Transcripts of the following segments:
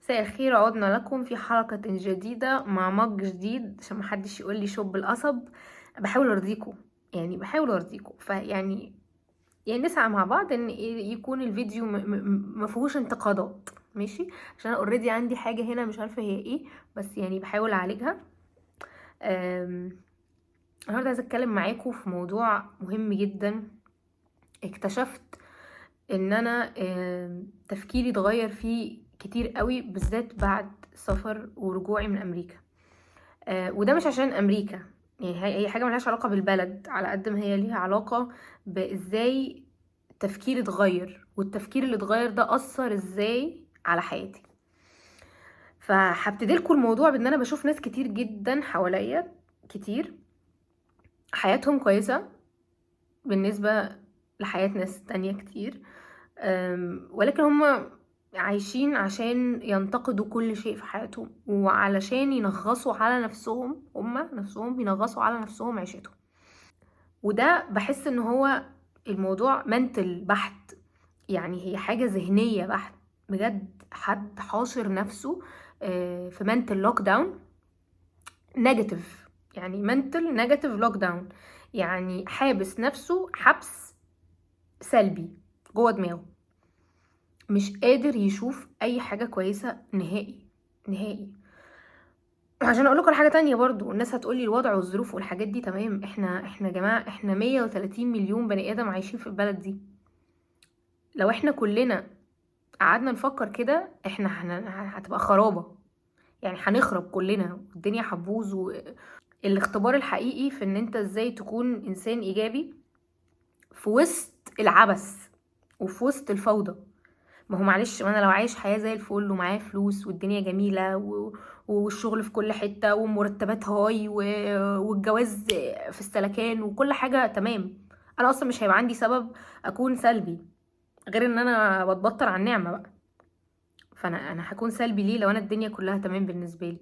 مساء الخير، عدنا لكم في حلقة جديدة مع mug جديد عشان محدش يقول لي شوب القصب. بحاول ارضيكم، يعني بحاول ارضيكم، فيعني يعني نسعى مع بعض ان يكون الفيديو ما فيهوش انتقادات، ماشي؟ عشان انا already عندي حاجة هنا مش عارفة هي ايه، بس يعني بحاول اعالجها. النهارده عايزة اتكلم معاكم في موضوع مهم جدا. اكتشفت ان انا تفكيري اتغير فيه كتير قوي، بالذات بعد سفر ورجوعي من امريكا. وده مش عشان امريكا، يعني هي حاجة ملهاش علاقة بالبلد على قد ما هي ليها علاقة بازاي تفكيري اتغير، والتفكير اللي اتغير ده اثر ازاي على حياتي. فهبتدي لكم الموضوع بان انا بشوف ناس كتير جدا حواليا، كتير حياتهم كويسة بالنسبة لحياه ناس تانية كتير، ولكن هم عايشين عشان ينتقدوا كل شيء في حياتهم، وعلشان ينغصوا على نفسهم، هم نفسهم بينغصوا على نفسهم عيشتهم. وده بحس ان هو الموضوع mental بحت، يعني هي حاجة ذهنية بحت بجد. حد حاصر نفسه في mental lockdown negative، يعني mental negative lockdown، يعني حابس نفسه حبس سلبي جوه دماغه، مش قادر يشوف اي حاجة كويسة نهائي نهائي. عشان اقول لكم على حاجة تانية برضو، الناس هتقولي الوضع والظروف والحاجات دي تمام، احنا يا جماعة احنا 130 مليون بني ادم عايشين في البلد دي. لو احنا كلنا قعدنا نفكر كده احنا هتبقى خرابة، يعني هنخرب كلنا والدنيا هتبوظ. الاختبار الحقيقي في ان انت ازاي تكون انسان ايجابي في وسط العبث وفي وسط الفوضى. ما هو معلش، ما انا لو عايش حياة زي الفل ومعايا فلوس والدنيا جميلة والشغل في كل حتة ومرتبات high والجواز في السلكان وكل حاجة تمام، انا اصلا مش هيبقى عندي سبب اكون سلبي غير ان انا بتبطر على النعمة بقى. فانا هكون سلبي ليه لو انا الدنيا كلها تمام بالنسبة لي؟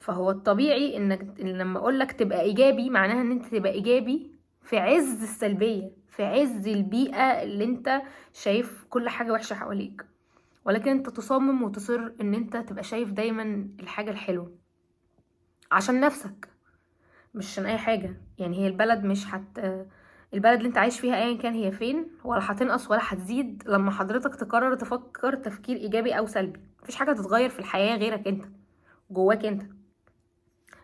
فهو الطبيعي انك إن لما اقولك تبقى ايجابي معناها ان انت تبقى ايجابي في عز السلبية، في عز البيئة اللي انت شايف كل حاجة وحشة حواليك، ولكن انت تصمم وتصر ان انت تبقى شايف دايما الحاجة الحلوة عشان نفسك، مش عشان اي حاجة. يعني هي البلد مش هت البلد اللي انت عايش فيها ايا كان هي فين، ولا هتنقص ولا هتزيد لما حضرتك تقرر تفكر تفكير ايجابي او سلبي. مفيش حاجة تتغير في الحياة غيرك انت، جواك انت.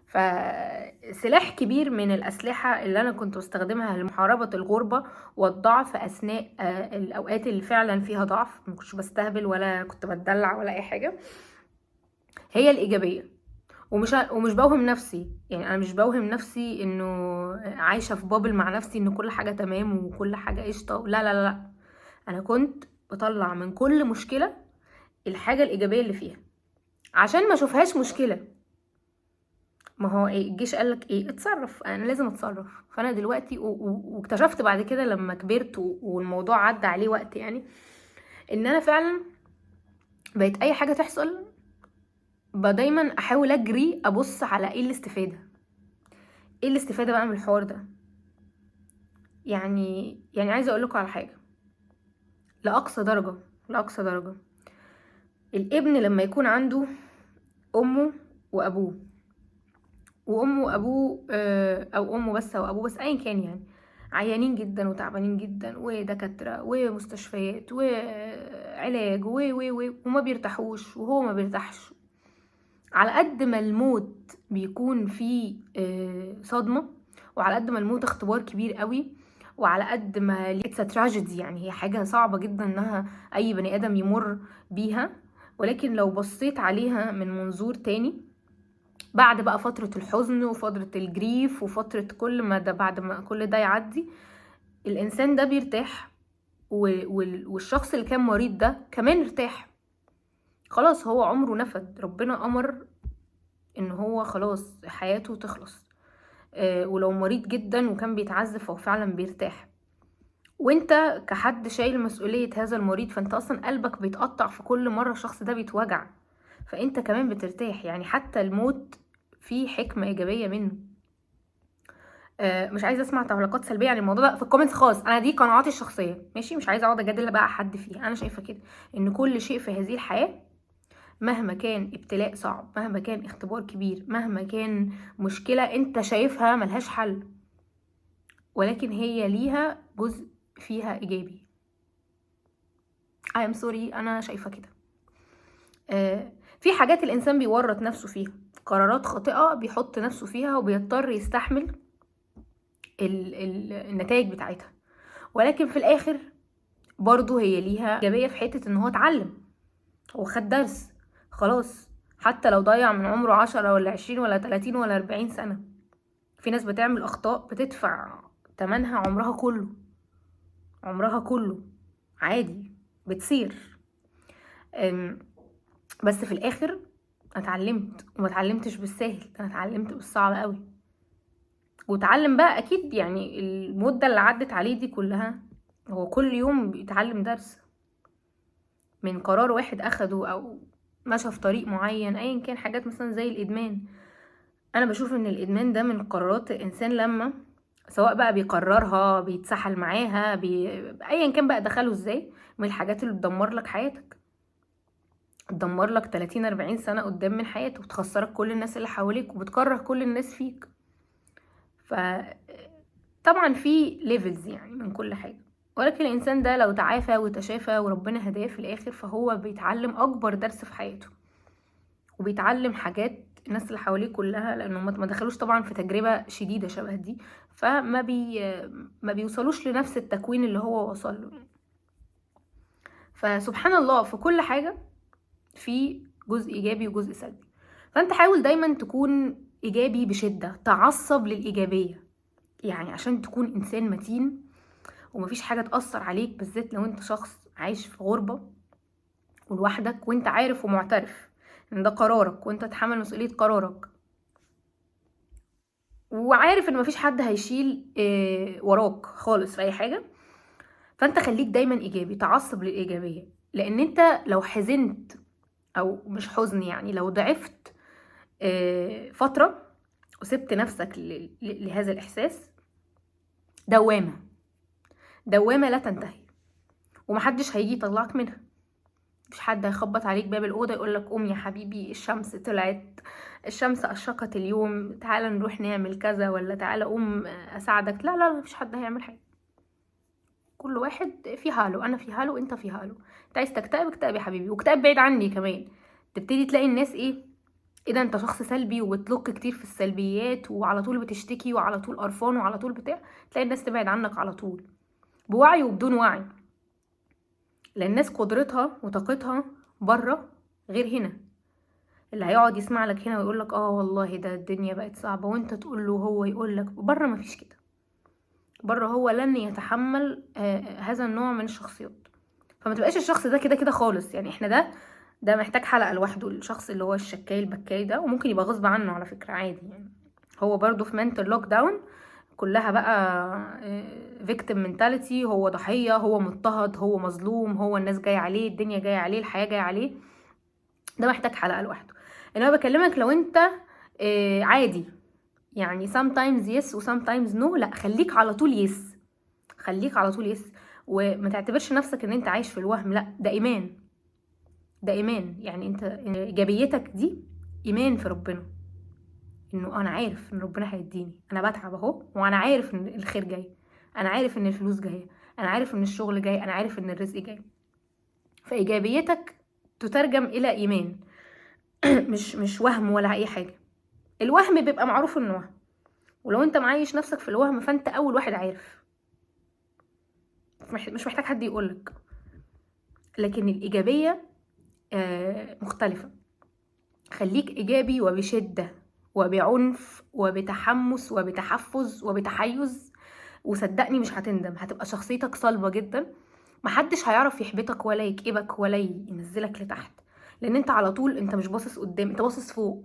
فسلاح كبير من الأسلحة اللي أنا كنت بستخدمها لمحاربة الغربة والضعف أثناء الأوقات اللي فعلا فيها ضعف، ما كنتش بستهبل ولا كنت بتدلع ولا أي حاجة، هي الإيجابية. ومش بوهم نفسي، يعني أنا مش بوهم نفسي إنه عايشة في بابل مع نفسي إن كل حاجة تمام وكل حاجة قشطة، لا لا لا لا، أنا كنت بطلع من كل مشكلة الحاجة الإيجابية اللي فيها عشان ما أشوفهاش مشكلة. ما هو إيه، الجيش قالك ايه؟ اتصرف، انا لازم اتصرف. فانا دلوقتي واكتشفت بعد كده لما كبرت والموضوع عدى عليه وقت، يعني ان انا فعلا بقيت اي حاجة تحصل دايما احاول اجري ابص على ايه الاستفادة، ايه الاستفادة بقى من الحوار ده. يعني عايزه اقول لكم على حاجة، لاقصى درجه، لاقصى درجه الابن لما يكون عنده امه وابوه، وامه وابوه، او امه بس او ابوه بس ايا كان، يعني عيانين جدا وتعبانين جدا ودكاترة ومستشفيات وعلاج و و و وما بيرتاحوش وهو ما بيرتاحش. على قد ما الموت بيكون فيه صدمة، وعلى قد ما الموت اختبار كبير قوي، وعلى قد ما it's a tragedy، يعني هي حاجة صعبة جدا انها اي بني ادم يمر بيها، ولكن لو بصيت عليها من منظور تاني بعد بقى فترة الحزن وفترة الجريف وفترة كل ما ده، بعد ما كل ده يعدي الإنسان ده بيرتاح، والشخص اللي كان مريض ده كمان ارتاح، خلاص هو عمره نفد، ربنا أمر إن هو خلاص حياته تخلص. ولو مريض جدا وكان بيتعذب فهو فعلا بيرتاح. وانت كحد شايل مسؤولية هذا المريض فانت أصلا قلبك بيتقطع في كل مرة الشخص ده بيتوجع، فانت كمان بترتاح. يعني حتى الموت فيه حكمة إيجابية منه. مش عايزة أسمع تعليقات سلبية عن الموضوع ده في ال comments خالص، أنا دي قناعاتي الشخصية، ماشي، مش عايزة أقعد أجادل بقى حد فيها. أنا شايفة كده إن كل شيء في هذه الحياة مهما كان ابتلاء صعب، مهما كان اختبار كبير، مهما كان مشكلة انت شايفها ملهاش حل، ولكن هي ليها جزء فيها ايجابي. I am sorry، انا شايفة كده. في حاجات الانسان بيورط نفسه فيها، قرارات خاطئة بيحط نفسه فيها وبيضطر يستحمل النتائج بتاعتها، ولكن في الاخر برضو هي ليها ايجابية في حتة ان هو اتعلم، هو خد درس خلاص، حتى لو ضيع من عمره 10 ولا 20 ولا 30 ولا 40 سنة. في ناس بتعمل اخطاء بتدفع تمنها عمرها كله، عمرها كله عادي بتصير. بس في الاخر اتعلمت، وما اتعلمتش بالساهل، انا اتعلمت بالصعب قوي. واتعلم بقى اكيد، المدة اللي عدت عليه دي كلها هو كل يوم بيتعلم درس من قرار واحد اخده او مشى في طريق معين، ايا كان. حاجات مثلا زي الادمان، انا بشوف ان الادمان ده من قرارات الانسان لما سواء بقى بيقررها بيتسحل معاها ايا كان بقى دخله ازاي، من الحاجات اللي بتدمر لك حياتك، تدمر لك 30-40 سنة قدام من حياتك، وتخسرك كل الناس اللي حواليك، وبتكره كل الناس فيك. ف طبعا في levels من كل حاجة، ولكن الإنسان ده لو تعافى وتشافى وربنا هداه في الآخر، فهو بيتعلم أكبر درس في حياته، وبيتعلم حاجات الناس اللي حواليه كلها، لأنه ما دخلوش طبعا في تجربة شديدة شبه دي، فما ما بيوصلوش لنفس التكوين اللي هو وصل له. فسبحان الله في كل حاجة في جزء إيجابي وجزء سلبي، فأنت حاول دايما تكون إيجابي بشدة، تعصب للإيجابية، عشان تكون إنسان متين ومفيش حاجة تأثر عليك، بالذات لو أنت شخص عايش في غربة ولوحدك، وأنت عارف ومعترف إن ده قرارك وأنت تتحمل مسؤولية قرارك، وعارف إن مفيش حد هيشيل وراك خالص في أي حاجة. فأنت خليك دايما إيجابي، تعصب للإيجابية، لأن أنت لو حزنت أو مش حزن لو ضعفت فترة وسبت نفسك لهذا الإحساس، دوامة، دوامة لا تنتهي، ومحدش هيجي يطلعك منها. مش حد هيخبط عليك باب الأوضة يقولك قوم يا حبيبي الشمس طلعت، الشمس أشرقت اليوم، تعالى نروح نعمل كذا، ولا تعالى قوم أساعدك. لا لا لا، مفيش حد هيعمل حاجة. كل واحد في حاله، أنا في حاله وأنت في حاله. أنت عايز تكتئب اكتئب يا حبيبي، واكتئاب بعيد عني كمان. تبتدي تلاقي الناس إيه ده، أنت شخص سلبي وبتلوك كتير في السلبيات، وعلى طول بتشتكي، وعلى طول قرفان، وعلى طول بتاع. تلاقي الناس تبعد عنك على طول، بوعي وبدون وعي، لأن الناس قدرتها وطاقتها بره غير هنا. اللي هيقعد يسمع لك هنا ويقول لك والله ده الدنيا بقت صعبة، وانت تقول له هو يقول لك بره مفيش كده. بره هو لن يتحمل هذا النوع من الشخصيات. فما تبقاش الشخص ده كده كده خالص. احنا ده محتاج حلقة لوحده، الشخص اللي هو الشكاي البكاي ده، وممكن يبقى غصب عنه على فكرة عادي، هو برضو في mental lockdown كلها بقى، victim mentality، هو ضحية، هو مضطهد، هو مظلوم، هو الناس جاية عليه، الدنيا جاية عليه، الحياة جاية عليه. ده محتاج حلقة لوحده. انما بكلمك لو انت عادي، sometimes yes و sometimes no، لا خليك على طول yes، خليك على طول yes، وما تعتبرش نفسك ان انت عايش في الوهم، لا ده ايمان، ده ايمان. انت ايجابيتك دي ايمان في ربنا، انه انا عارف ان ربنا هيديني، انا بتعب اهو وانا عارف ان الخير جاي، انا عارف ان الفلوس جايه، انا عارف ان الشغل جاي، انا عارف ان الرزق جاي. فايجابيتك تترجم الى ايمان، مش وهم ولا اي حاجه. الوهم بيبقى معروف انه وهم، ولو انت معايش نفسك في الوهم فانت اول واحد عارف، مش محتاج حد يقولك. لكن الايجابيه مختلفه. خليك ايجابي وبشده وبعنف وبتحمس وبتحفز وبتحيز، وصدقني مش هتندم، هتبقى شخصيتك صلبة جدا، محدش هيعرف يحبطك ولا يكئبك ولا ينزلك لتحت، لان انت على طول انت مش باصص قدام، انت باصص فوق.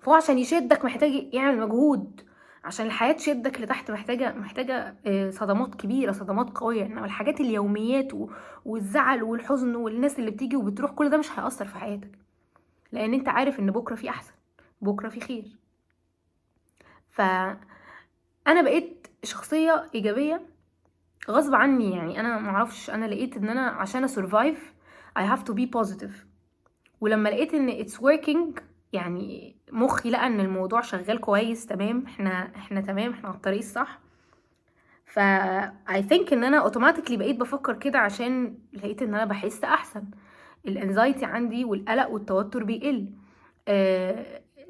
فهو عشان يشدك محتاج يعمل مجهود، عشان الحياة تشدك لتحت محتاجة صدمات كبيرة، صدمات قوية. انما الحاجات اليوميات والزعل والحزن والناس اللي بتيجي وبتروح، كل ده مش هيأثر في حياتك، لان انت عارف ان بكرة في احسن، بكرة في خير. فأنا بقيت شخصية إيجابية غصب عني، أنا معرفش، أنا لقيت إن أنا عشان أسرفايف I have to be positive. ولما لقيت ان it's working، يعني مخي لقى ان الموضوع شغال كويس، تمام، احنا تمام، احنا على الطريق الصح. ف I think ان انا automatically بقيت بفكر كده عشان لقيت ان انا بحس احسن، ال anxiety عندي والقلق والتوتر بيقل،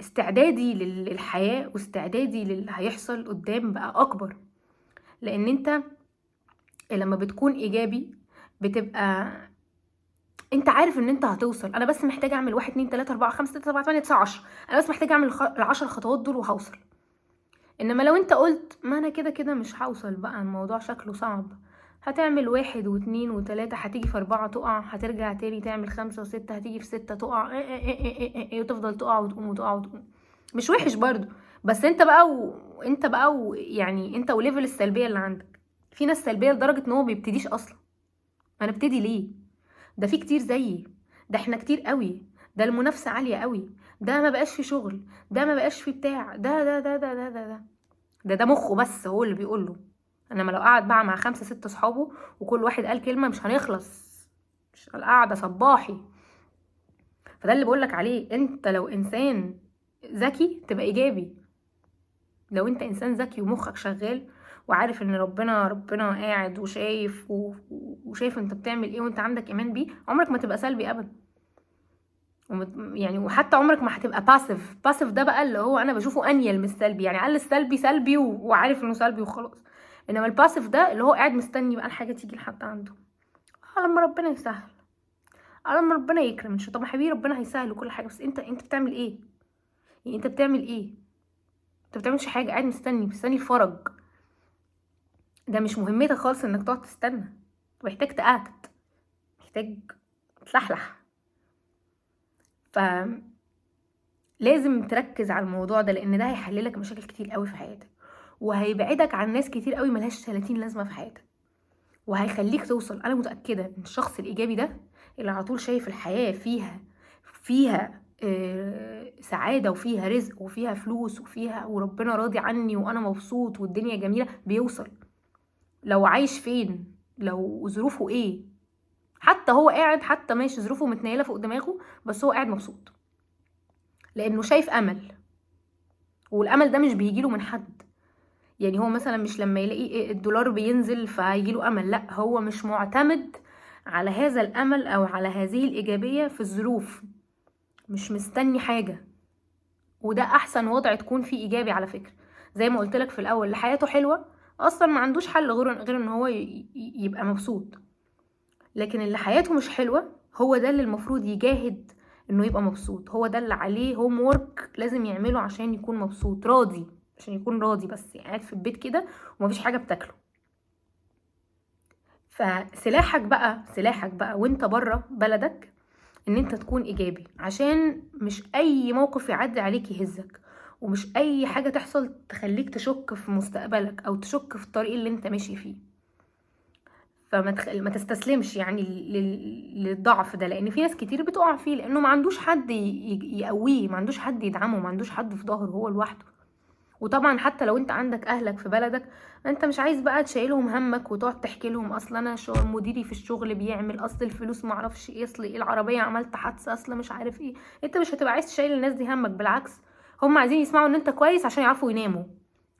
استعدادي للحياة واستعدادي للي هيحصل قدام بقى اكبر. لان انت لما بتكون ايجابي بتبقى انت عارف ان انت هتوصل. انا بس محتاج اعمل 1 2 3 4 5 6 7 8 9 10، انا بس محتاج اعمل ال10 خطوات دول وهوصل. انما لو انت قلت ما انا كده كده مش هوصل بقى، الموضوع شكله صعب، هتعمل 1 و2 و3، هتيجي في 4 تقع، هترجع تاني تعمل 5 و6، هتيجي في 6 تقع، إيه إيه إيه إيه إيه إيه، وتفضل تقع وتقوم وتقع وتقوم. مش وحش برضو، بس انت بقى وانت بقى يعني انت و level السلبية اللي عندك. في ناس سلبية لدرجة ان هو بيبتديش اصلا. انا ابتدي ليه؟ ده في كتير زيي، ده احنا كتير قوي، ده المنافسة عالية قوي، ده ما بقاش في شغل، ده ما بقاش في بتاع، ده ده ده ده ده ده ده ده, ده مخه بس هو اللي بيقوله. انما لو قعد بقى مع 5 6 صحابه وكل واحد قال كلمة مش هنخلص، مش القعدة صباحي. فده اللي بقولك عليه، انت لو انسان ذكي تبقى ايجابي. لو انت انسان ذكي ومخك شغال وعارف ان ربنا قاعد وشايف وشايف انت بتعمل ايه وانت عندك ايمان بيه، عمرك ما تبقى سلبي ابدا. وحتى عمرك ما هتبقى passive. passive ده بقى اللي هو انا بشوفه انيل من السلبي، يعني قال السلبي سلبي وعارف انه سلبي وخلاص. انما ال passive ده اللي هو قاعد مستني بقى الحاجة تيجي لحد عنده، لما ربنا يسهل، لما ربنا يكرم، مش طب يا حبيبي ربنا هيسهل وكل حاجة، بس انت بتعمل ايه؟ يعني انت بتعمل ايه؟ انت بتعملش حاجة، قاعد مستني الفرج. ده مش مهمتك خالص انك تقعد تستنى، محتاج ت act، محتاج تلحلح. ف لازم تركز على الموضوع ده، لان ده هيحللك مشاكل كتير قوي في حياتك، وهيبعدك عن ناس كتير قوي ملهاش 30 لازمه في حياتك، وهيخليك توصل. انا متاكدة ان الشخص الايجابي ده اللي على طول شايف الحياة فيها سعادة وفيها رزق وفيها فلوس وفيها وربنا راضي عني وانا مبسوط والدنيا جميلة، بيوصل. لو عايش فين، لو ظروفه ايه، حتى هو قاعد، حتى ماشي ظروفه متنيله فوق دماغه، بس هو قاعد مبسوط لانه شايف امل. والامل ده مش بيجيله من حد، يعني هو مثلا مش لما يلاقي الدولار بينزل فهيجيله امل، لا، هو مش معتمد على هذا الامل او على هذه الايجابية في الظروف، مش مستني حاجة. وده احسن وضع تكون فيه ايجابي على فكرة. زي ما قلت لك في الاول، اللي حياته حلوة اصلا ما عندوش حل غير ان هو يبقى مبسوط. لكن اللي حياته مش حلوة هو ده اللي المفروض يجاهد انه يبقى مبسوط، هو ده اللي عليه homework لازم يعمله عشان يكون مبسوط راضي، عشان يكون راضي بس، يعني قاعد في البيت كده ومفيش حاجة بتاكله. فسلاحك بقى، سلاحك بقى وانت بره بلدك، ان انت تكون ايجابي، عشان مش اي موقف يعدي عليك يهزك، ومش اي حاجة تحصل تخليك تشك في مستقبلك او تشك في الطريق اللي انت ماشي فيه. فما ما تستسلمش يعني للضعف ده، لان في ناس كتير بتقع فيه لانه ما عندوش حد يقويه، ما عندوش حد يدعمه، ما عندوش حد في ظهره، هو لوحده. وطبعا حتى لو انت عندك اهلك في بلدك، انت مش عايز بقى تشيلهم همك وتقعد تحكي لهم اصل انا مديري في الشغل بيعمل، اصل الفلوس ما اعرفش ايه، اصل ايه العربية عملت حادثه، اصل مش عارف ايه. انت مش هتبقى عايز تشيل الناس دي همك، بالعكس هم عايزين يسمعوا ان انت كويس عشان يعرفوا يناموا.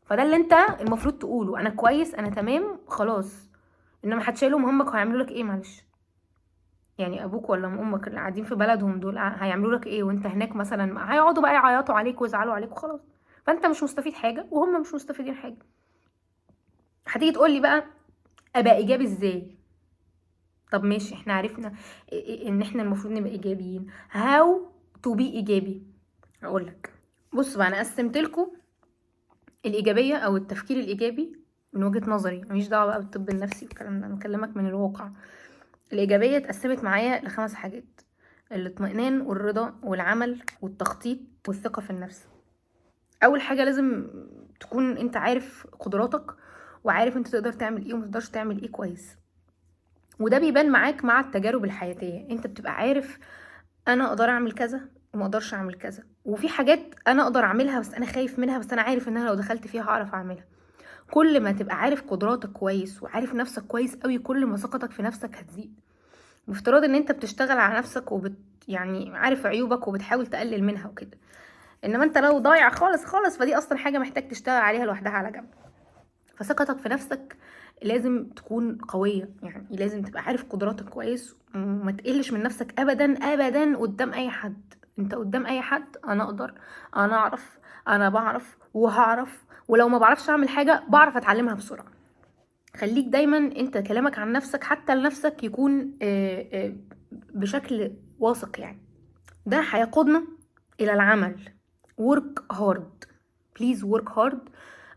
فده اللي انت المفروض تقوله، انا كويس، انا تمام، خلاص. انما هتشيلهم همك وهيعملوا لك ايه؟ معلش يعني ابوك ولا امك اللي قاعدين في بلدهم دول هيعملوا لك ايه وانت هناك مثلا؟ هيقعدوا بقى يعيطوا عليك ويزعلوا عليك وخلاص. فانت مش مستفيد حاجة وهم مش مستفيدين حاجة. هتيجي تقول لي بقى ابقى ايجابي ازاي؟ طب ماشي، احنا عرفنا ان احنا المفروض نبقى ايجابيين، how to be ايجابي. اقول لك بص بقى، انا قسمت لكم الايجابية او التفكير الايجابي من وجهه نظري، ماليش دعوه بقى بالطب النفسي والكلام ده، انا بكلمك من الواقع. الايجابية اتقسمت معايا ل5 حاجات: الاطمئنان والرضا والعمل والتخطيط والثقة في النفس. اول حاجة لازم تكون انت عارف قدراتك وعارف انت تقدر تعمل ايه وما تقدرش تعمل ايه كويس، وده بيبان معاك مع التجارب الحياتية. انت بتبقى عارف انا اقدر اعمل كذا وما اقدرش اعمل كذا، وفي حاجات انا اقدر اعملها بس انا خايف منها، بس انا عارف ان انا لو دخلت فيها هعرف اعملها. كل ما تبقى عارف قدراتك كويس وعارف نفسك كويس قوي، كل ما ثقتك في نفسك هتزيد، بافتراض ان انت بتشتغل على نفسك يعني عارف عيوبك وبتحاول تقلل منها وكده. انما انت لو ضايع خالص خالص فدي اصلا حاجة محتاج تشتغل عليها لوحدها على جنب. فثقتك في نفسك لازم تكون قوية، يعني لازم تبقى عارف قدراتك كويس وما تقلش من نفسك ابدا ابدا قدام اي حد. انت قدام اي حد انا اقدر، انا اعرف، انا بعرف وهعرف، ولو ما بعرفش اعمل حاجة بعرف اتعلمها بسرعة. خليك دايما انت كلامك عن نفسك حتى لنفسك يكون بشكل واثق. يعني ده هيقودنا الى العمل. work hard، please work hard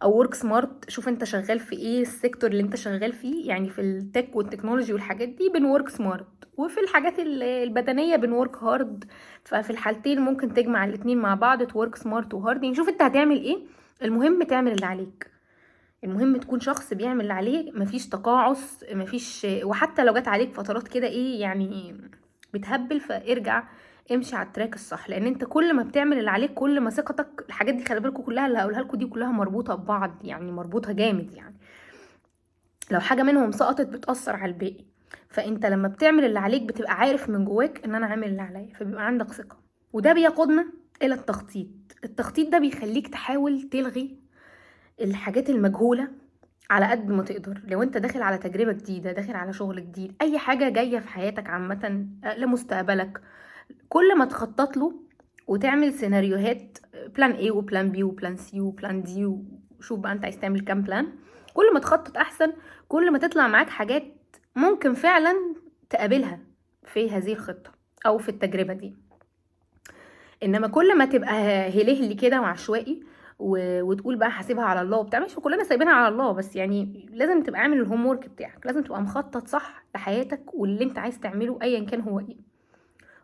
او work smart. شوف انت شغال في ايه، ال sector اللي انت شغال فيه، يعني في ال tech وال technology والحاجات دي بن work smart، وفي الحاجات البدنية بن work hard. ففي الحالتين ممكن تجمع الاتنين مع بعض، ت work smart و hard. يعني شوف انت هتعمل ايه، المهم تعمل اللي عليك، المهم تكون شخص بيعمل اللي عليه، مفيش تقاعس، مفيش، وحتى لو جت عليك فترات كده ايه يعني بتهبل، فارجع امشي على ال track الصح. لان انت كل ما بتعمل اللي عليك كل ما ثقتك، الحاجات دي خلي بالكم كلها اللي هقولها لكم دي كلها مربوطة ببعض، يعني مربوطة جامد، يعني لو حاجة منهم سقطت بتاثر على الباقي. فانت لما بتعمل اللي عليك بتبقى عارف من جواك ان انا عامل اللي عليا، فبيبقى عندك ثقة. وده بيقودنا الى التخطيط. التخطيط ده بيخليك تحاول تلغي الحاجات المجهولة على قد ما تقدر. لو انت داخل على تجربه جديدة، داخل على شغل جديد، اي حاجة جاية في حياتك عامة لمستقبلك، كل ما تخطط له وتعمل سيناريوهات plan A و plan B و plan C و plan D، وشوف بقى انت عايز تعمل كام plan، كل ما تخطط احسن، كل ما تطلع معاك حاجات ممكن فعلا تقابلها في هذه الخطة او في التجربة دي. انما كل ما تبقى هلهلي كده وعشوائي وتقول بقى حاسبها على الله وبتاع، ماشي كلنا سايبينها على الله، بس يعني لازم تبقى عامل ال homework بتاعك، لازم تبقى مخطط صح لحياتك واللي انت عايز تعمله ايا كان هو ايه.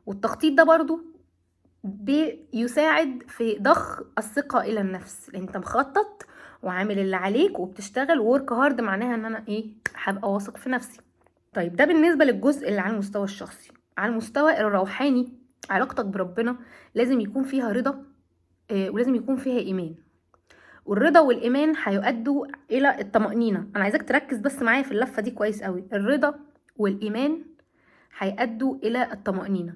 والتخطيط ده برضو بيساعد في ضخ الثقة إلى النفس، لأن انت مخطط وعامل اللي عليك وبتشتغل work hard، معناها ان انا ايه، هبقى واثق في نفسي. طيب ده بالنسبة للجزء اللي على المستوى الشخصي. على المستوى الروحاني، علاقتك بربنا لازم يكون فيها رضا، ولازم يكون فيها إيمان. والرضا والإيمان هيؤدوا إلى الطمأنينة. أنا عايزاك تركز بس معايا في اللفة دي كويس قوي. الرضا والإيمان هيؤدوا إلى الطمأنينة،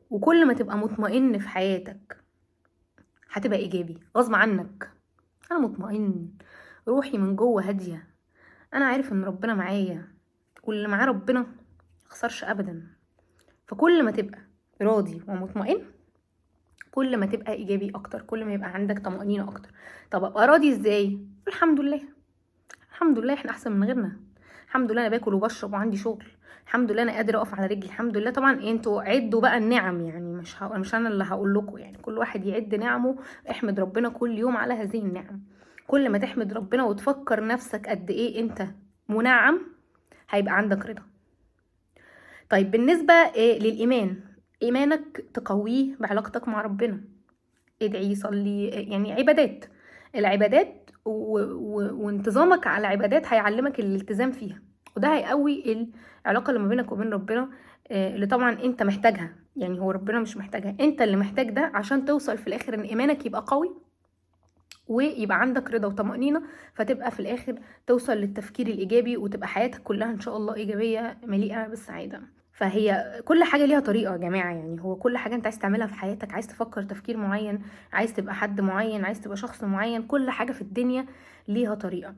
وكل ما تبقى مطمئن في حياتك هتبقى إيجابي غصب عنك. أنا مطمئن، روحي من جوه هادية، أنا عارف إن ربنا معايا، واللي معاه ربنا مخسرش أبدا. فكل ما تبقى راضي ومطمئن كل ما تبقى إيجابي أكتر، كل ما يبقى عندك طمأنينة أكتر. طب أبقى راضي إزاي؟ الحمد لله، الحمد لله إحنا أحسن من غيرنا، الحمد لله أنا باكل وبشرب وعندي شغل، الحمد لله أنا قادرة أقف على رجلي، الحمد لله. طبعا انتوا عدوا بقى النعم، يعني مش أنا اللي هقول لكم، يعني كل واحد يعد نعمه. احمد ربنا كل يوم على هذه النعم. كل ما تحمد ربنا وتفكر نفسك قد إيه أنت منعم هيبقى عندك رضا. طيب بالنسبة للإيمان، إيمانك تقوية بعلاقتك مع ربنا، ادعي، صلي، يعني عبادات، العبادات وانتظامك على العبادات هيعلمك الالتزام فيها، وده هيقوي العلاقة اللي ما بينك وبين ربنا، اللي طبعا انت محتاجها. يعني هو ربنا مش محتاجها، انت اللي محتاج ده عشان توصل في الاخر ان ايمانك يبقى قوي ويبقى عندك رضا وطمأنينة، فتبقى في الاخر توصل للتفكير الايجابي وتبقى حياتك كلها ان شاء الله ايجابية مليئة بالسعادة. فهي كل حاجة ليها طريقة يا جماعة، يعني هو كل حاجة انت عايز تعملها في حياتك، عايز تفكر تفكير معين، عايز تبقى حد معين، عايز تبقى شخص معين، كل حاجة في الدنيا ليها طريقة.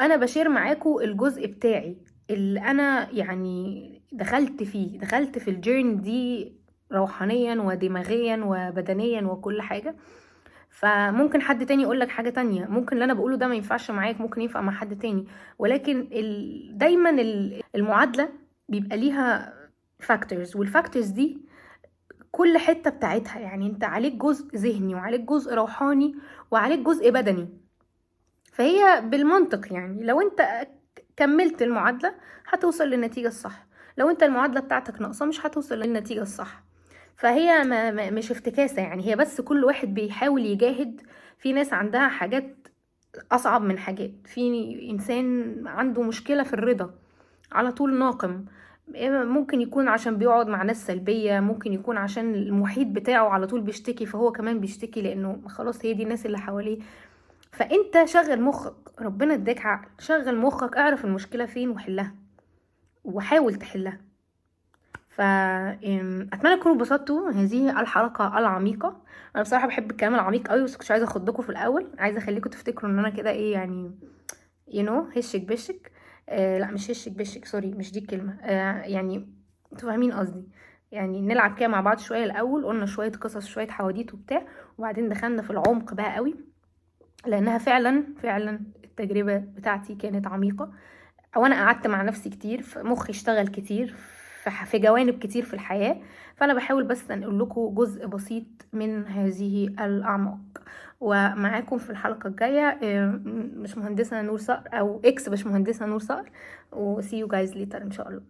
انا بشير معاكم الجزء بتاعي اللي انا يعني دخلت فيه، دخلت في الجيرني دي روحانيا ودماغيا وبدنيا وكل حاجة. فممكن حد تاني يقولك حاجة تانية، ممكن اللي انا بقوله ده ما ينفعش معاك، ممكن ينفع مع حد تاني، ولكن دايما المعادلة بيبقى ليها factors، وال factors دي كل حتة بتاعتها. يعني انت عليك جزء ذهني وعليك جزء روحاني وعليك جزء بدني، فهي بالمنطق يعني لو انت كملت المعادلة هتوصل للنتيجة الصح، لو انت المعادلة بتاعتك ناقصة مش هتوصل للنتيجة الصح. فهي ما مش افتكاسة، يعني هي بس كل واحد بيحاول يجاهد. في ناس عندها حاجات أصعب من حاجات، في إنسان عنده مشكلة في الرضا على طول ناقم، ممكن يكون عشان بيقعد مع ناس سلبية، ممكن يكون عشان المحيط بتاعه على طول بيشتكي فهو كمان بيشتكي لأنه خلاص هي دي الناس اللي حواليه. فأنت شغل مخك، ربنا اداك عقل، شغل مخك، اعرف المشكلة فين وحلها وحاول تحلها. ف اتمنى تكونوا اتبسطتوا هذه الحلقة العميقه. انا بصراحة بحب الكلام العميق قوي، بس كنتش عايزه اخضكم في الاول، عايزه اخليكم تفتكروا ان انا كده ايه يعني هشك بشك. لا مش هشك بشك، sorry مش دي الكلمه، يعني انتوا فاهمين قصدي. يعني نلعب كده مع بعض شوية الاول، قلنا شوية قصص شوية حواديت وبتاع، وبعدين دخلنا في العمق بقى قوي، لانها فعلا فعلا التجربة بتاعتي كانت عميقة، او انا قعدت مع نفسي كتير، مخي اشتغل كتير في جوانب كتير في الحياة. فانا بحاول بس انقل لكم جزء بسيط من هذه الاعماق. ومعاكم في الحلقة الجاية مش مهندسة نور صقر، او ex مش مهندسة نور صقر، و see you guys later ان شاء الله.